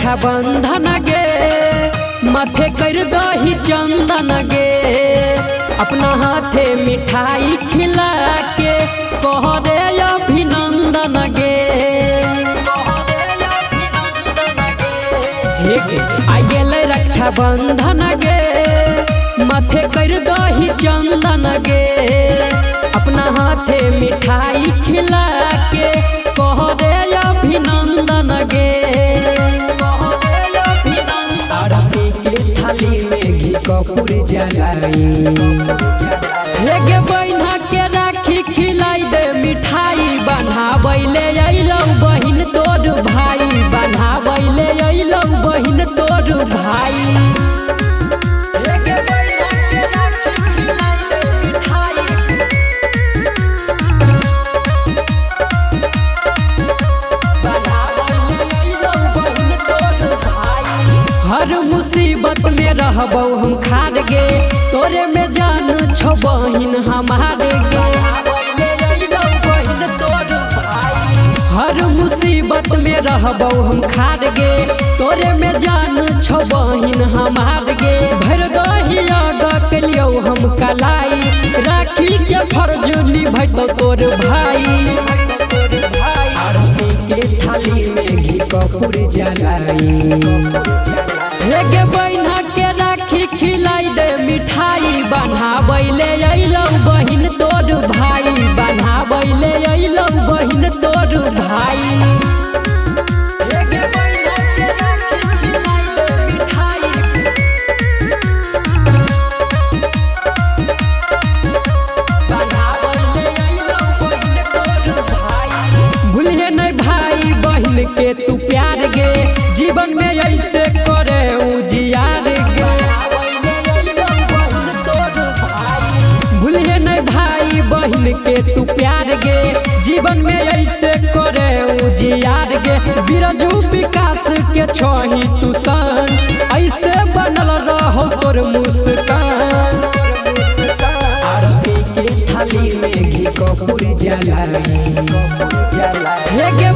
रक्षाबंधन गे, माथे कर दही चंदन गे। अपना हाथे मिठाई खिला के कह रे अभिनंदन गे। आ गेलै रक्षाबंधन गे, माथे कर दही चंदन गे। अपना हाथे मिठाई खिला के कह रे अभिनंदन गे। आरती के थाली में घी कपूर जलाई, हे गे बहिना के राखी खिलाई दे मिठाई। बनाबैले अइलौ बहिन तोर भाई, बनाबैले अइलौ बहिन तोर भाई। हे गे बहिना के राखी खिलाई दे मिठाई। बनाबैले अइलौ बहिन तोर भाई। हर मुसीबत में रहबौ हम खार गे, तोरे में जान छौ बहिन हमार गे। हर मुसीबत में रहबौ हम खार गे, तोरे में जान छौ बहिन हमार गे। भर दही कलियौ हम कलाई, राखी के फर्ज निभैतौ तोर भाई। आरती के थाली में घी कपूर जलाई, हे गे बहिना के राखी खिलाई दे मिठाई। बनाबैले अइलौ बहिन तोर भाई, बनाबैले अइलौ बहिन तोर भाई। हे गे बहिना के राखी खिलाई दे मिठाई। बनाबैले अइलौ बहिन तोर भाई। भूलिहे नहीं भाई बहिन के तू प्यार गे, जीवन में ऐसे करे उजियार गे। भूलिहे नहीं भाई बहिन के तू प्यार गे, जीवन में ऐसे करे उजियार गे। बिरजू विकास के छही तू सन, ऐसे बनल रहो तोर मुस्कान। आरती के थाली में घी कपूर जलाई, हे गे।